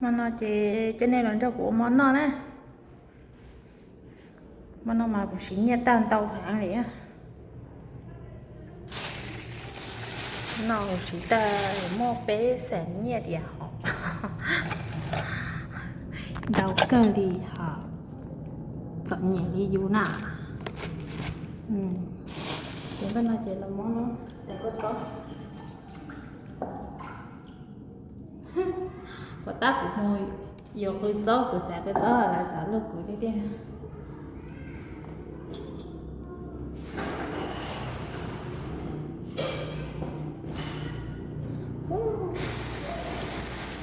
Hmo no ces coj nej los nrog kuv ua mov noj na. Hmo no mas kuv siv nyiaj tag ntau heev li. No kuv siv tag muaj peb xees nyiaj diam hos. Ntau kawg li hos, txom nyem li yus na. Ces npaj no ces los mov no, puas tab kuv mus yuav qw txob, kuv xav qw txob lawv xav luag kuv tiag tiag.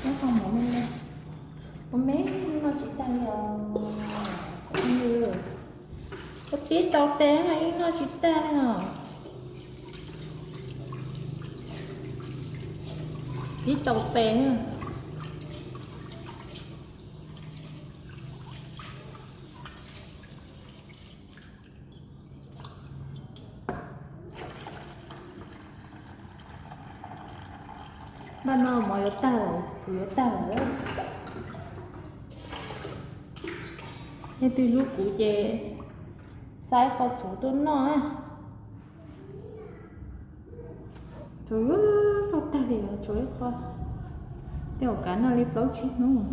Nyob qhov mov me me, ua me noj tsis tag li os. Ua tib tau tes mas ib noj tsis tag li os. Tib tau tes. Npaj no mov yuav tag lawm, txhuv yuav tag lawm. Leej twg hlub kuv ces xa ib qho txhuv tuaj noj. Txhuv noj tag li os, tshuav ib qho. Tej zaum kav noj li plaub tsib hnub.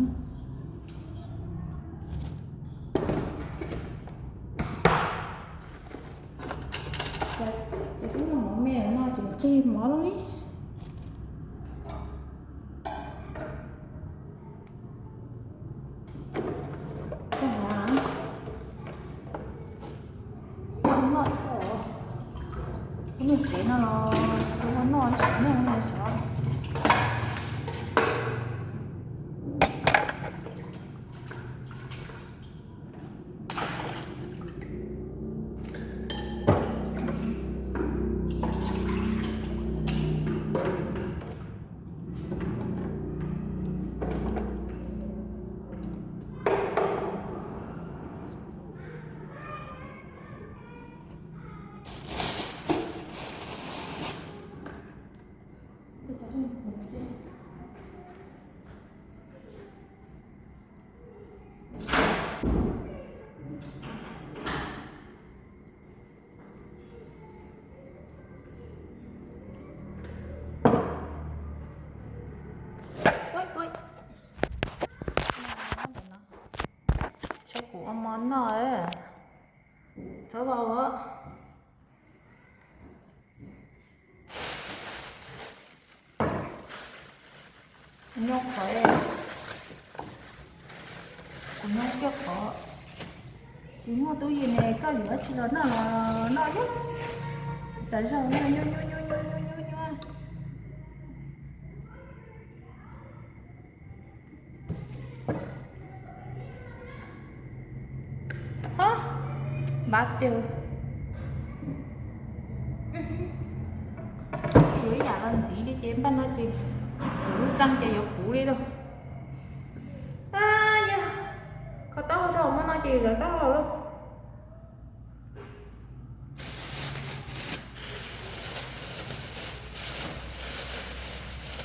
Ces twb noj mov me no tsis nqig mov li. Noj tso, ib nyuag kev no los ua noj tsis noj li xyov. Saib kuv ua mov noj, txhob vau os. Nyob qhov, kuv nyob kiag qhov tsis muaj tub yees ne, koj yuav dab tsi los noj los noj, tas zog nyuaj nyuaj nyuaj nyuaj nyuaj nyuaj nyuaj. Hov, npab tiag. Tsis yuav ib yam los ntxiv li ces npaj no ces kuv lub txeeg ces yuav puv li lauj. Yog kho taub hau dhau hmo no ces lawv taub hau lauj.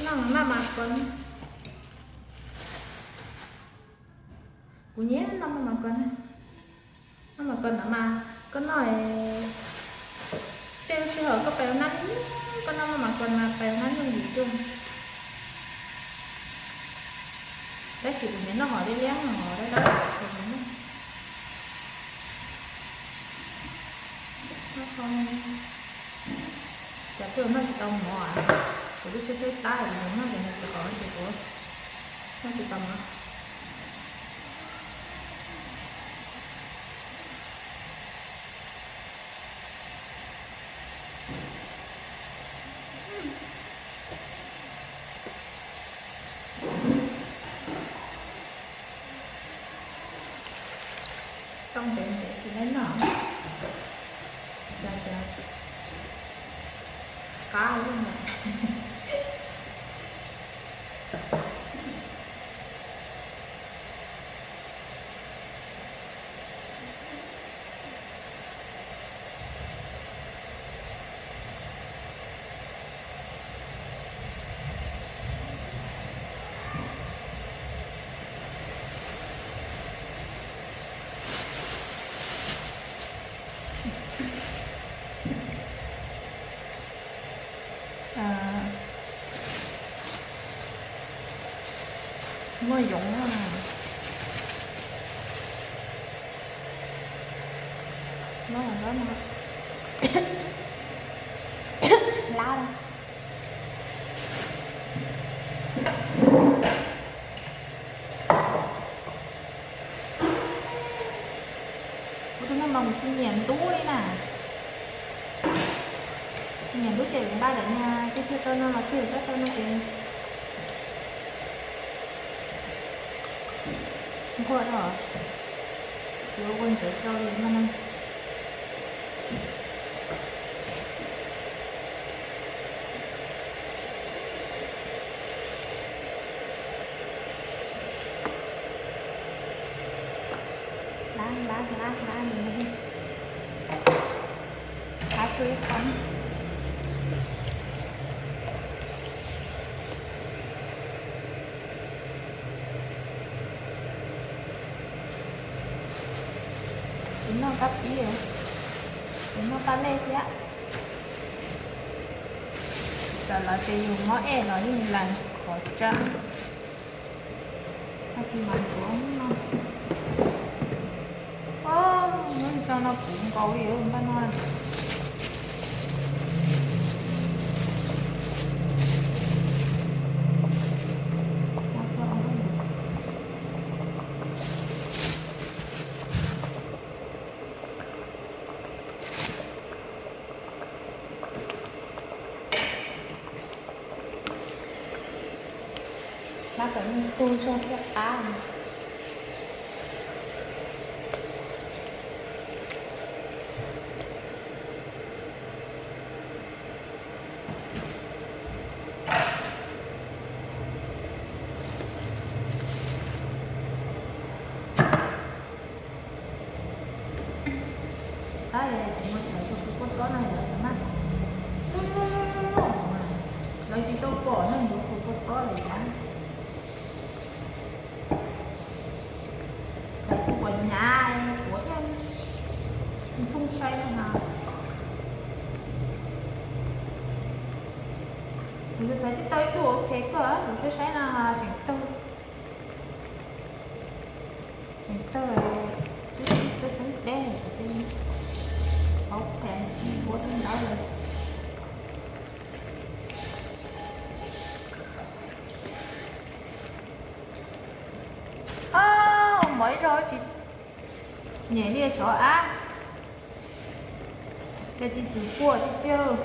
Noj maj mam kos. Kuv nyiam noj maj mam kos na. Maj mam kos no mas koj noj, tej lub sij hawm koj pais ua nab, koj noj maj mam kos mas pais ua nab nyooj yim tuaj. Tab sis kuv nyiam noj hom liab liab, hom dawb dawb. Cov tuaj noj tsis tau mov, kuv twb tshaib tshaib plab, kuv noj cov no tsis qab ces kuv noj tsis tau mov. Tau ntev ntev tsis tau noj, cas cas qab li na. Muaj yoov no. Lab. Kuv tus no mas kuv tsis nyiam ntub li na. Nyiam ntub ces kuv nqa daim niag tib thiaj rau no los thiaj sab rau no ces nquag dhau. Kuv ua ua ntawd rau li no na. Lab lab lab lab li, lab tsuj ib qho. Kuv noj kab pib, kuv noj paj lej thiab. Tam lawv tias yus mob ej los yeej las qhov tsab. Tag kis mas kuv no, hnub tso no kuv nkaus li npaj no. Lab kom nws tu zog thiaj qab. Tab kuv mus txhais tus kua txob no yom, mas lawv tsis tau pom ne, yuav tus kua txob lawm yom. Kuv ua nyav kuv thiaj phooj saib no na. Kuv xav xav tib tau ib tug ok kawg, kuv saib saib no tseem tawg. Tseem tawg xwb xwb deb, hauv phem tsis ua tau ntawd lawm. Mov ib zaug tsis nyem li tsov ab, cas tsis txwm puam tiag tiag.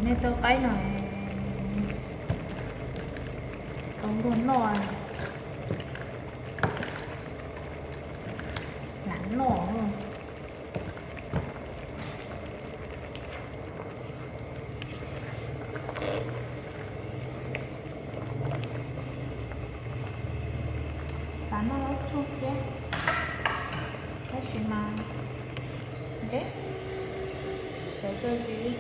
Nej tau qaib no tau luag noj, lam noj. Xav noj zaub tsuag thiab, tab sis mas deb, xav tso zis li.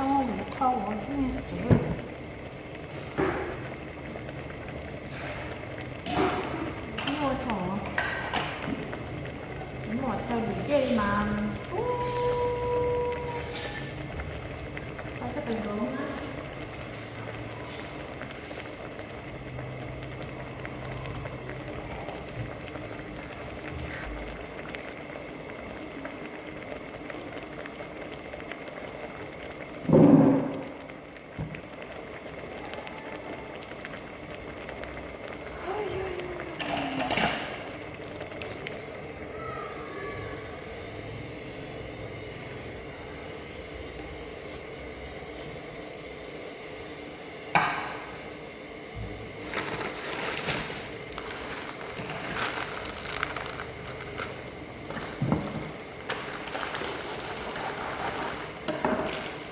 Tau lwm thau ua tsev. Ib ua thaum, ib ua thaum lwm dej mas, tau coj pem zoov na.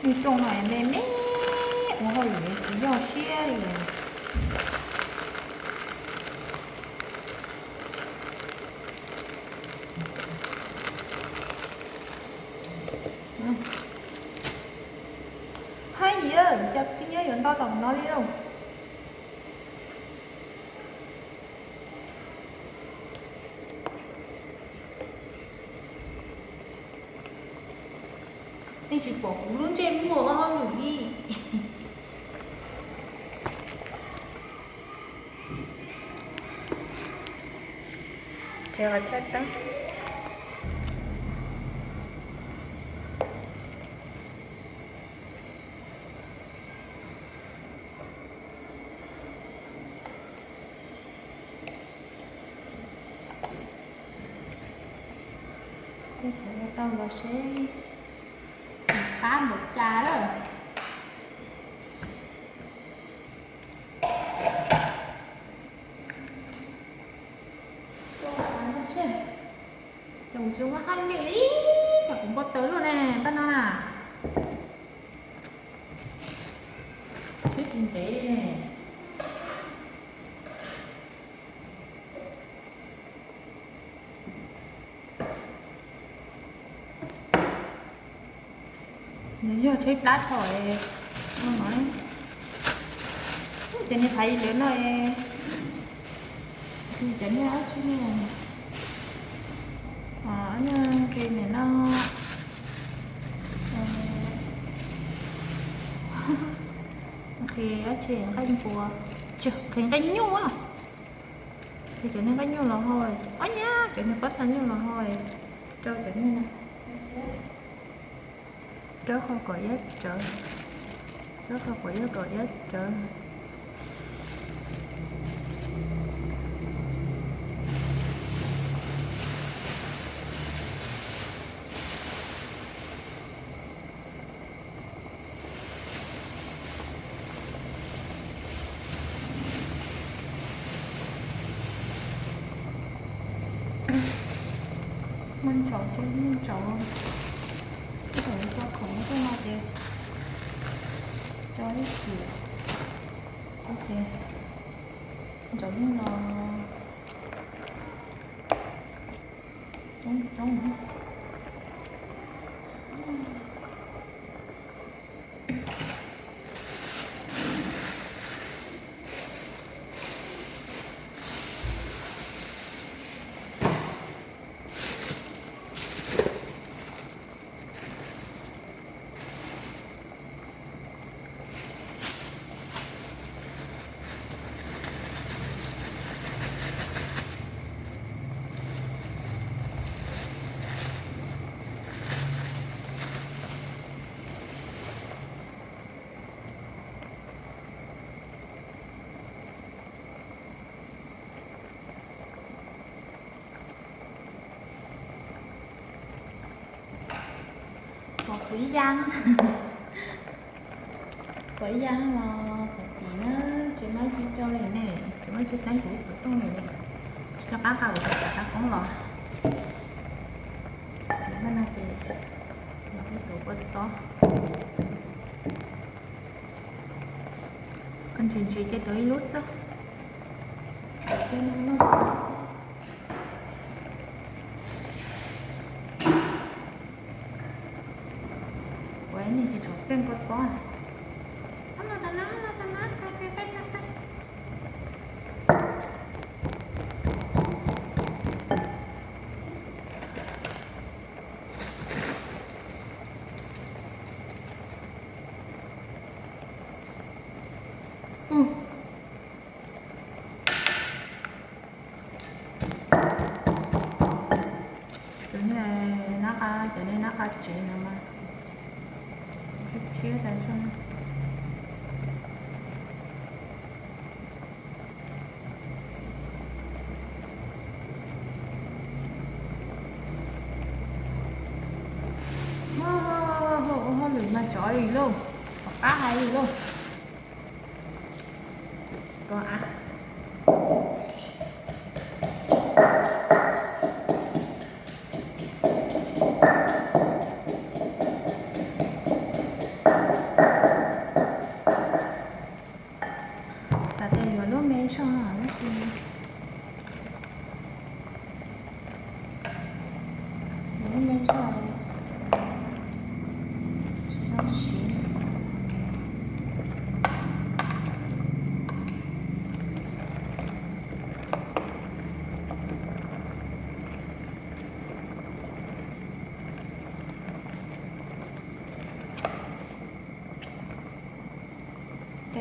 Nws rooj no me me ua hauj lwm tsis yog siab li. Los no li lauj. Yeej tsis pom kuv lub ntsej muag ob lwm li. Tsev qhov chaw teeb. Tau los seb qab npaum cas lawm. Ces kuv tsis muaj haj li, ces kuv npau taws luaj ne, npaj no na. Twb tsis ntev ne. Nws yog tsheb plab tho no no. Cov niag thaiv lawv no, cov niag dab tsi ne, niag nqi niam no, nqi dab tsi, nqaij npua, nqi nqaij nyuj. Ces cov niag nqaij nyuj los hau, ob nyab cov niag pob txha nyuj los hau, rau cov niag no. Rau qhov kom iab rawv, rau qhov kom iab kom iab rawv. Muaj ntsaum, muaj ntsaum, ntsaum tso khoom tuaj no ces tso ib chim xwb ces ntsaum yeej los coob coob. Pom kuv ib yam, pom ib yam los pom txiv na, tsis muaj tsis coj li ne, tsis muaj tsis teeb kuv xov tooj li ne, tsis coj qab nqa kuv tus qab qoob los. Ces no ces los ib tus kua txob, ntsis ntsis ces tus ib lub xwb. Ua ib niag tsis tshua peej kua txob. Cov niag nab qa, cov niag nab qa tsev no mas thiab tas zog. Ua hauj lwm mas tsov li lauj, tom qab hais li lauj. Ko av. Xav tias yuav lub me zog, yuav lub me zog tsis zoo siv.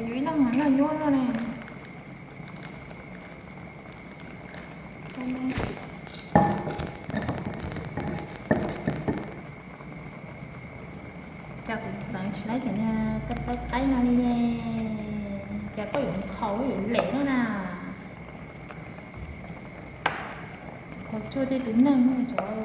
Yuav ib leeg noj nyuaj no ne. Cas kuv txeev tsis laib cov niag kab taub qaib no li ne. Cas koj yuav nkhaus yuav lem no na. Nkhaus cuag tej tus neeg no cov.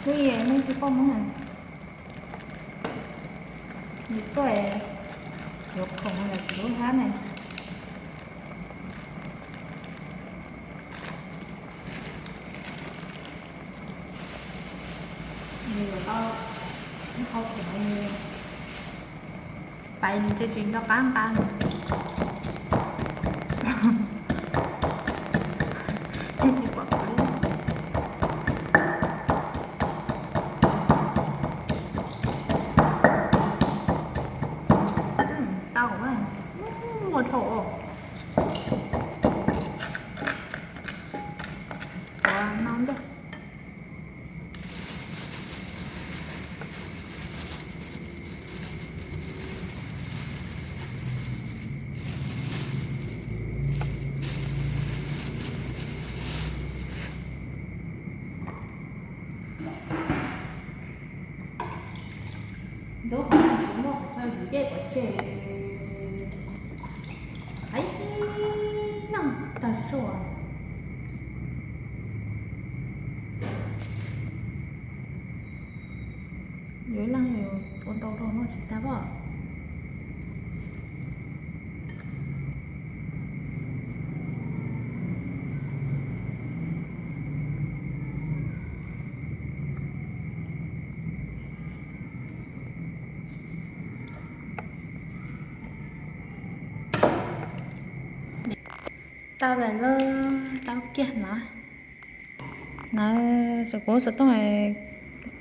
Lub yeej tsis poj muab na. Nws tuaj yuav khoom los tsis lub hab ne. Nws yuav tau ib qho khoom, pais nws ces tsis nco qab nqa. Tsis pom kuv li. Tau, muaj dhau os. Ua no ntej. Ntxub qhov no tsis muaj qhov chaw yus dej pov tseg. Hais tib neeg tag suas. Yuav ib leeg yuav ua ntau rau noj tsis tag pob. Tau lawm lauj, tau kiag no. No, kuv xov tooj,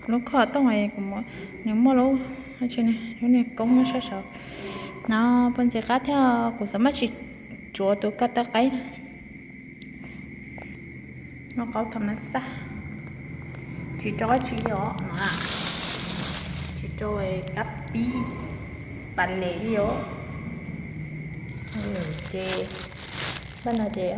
lub khob tooj, nws muaj lub, lub niag koob sab saud. No, puas ntxim qab thiab, kuv xav maj tsis tsuav tus kab taub qaib na. Noj qaub tham mas xaj, tsis rau dab tsi li os no, tsis rau kab pib pas les li os. Ces npaj no ces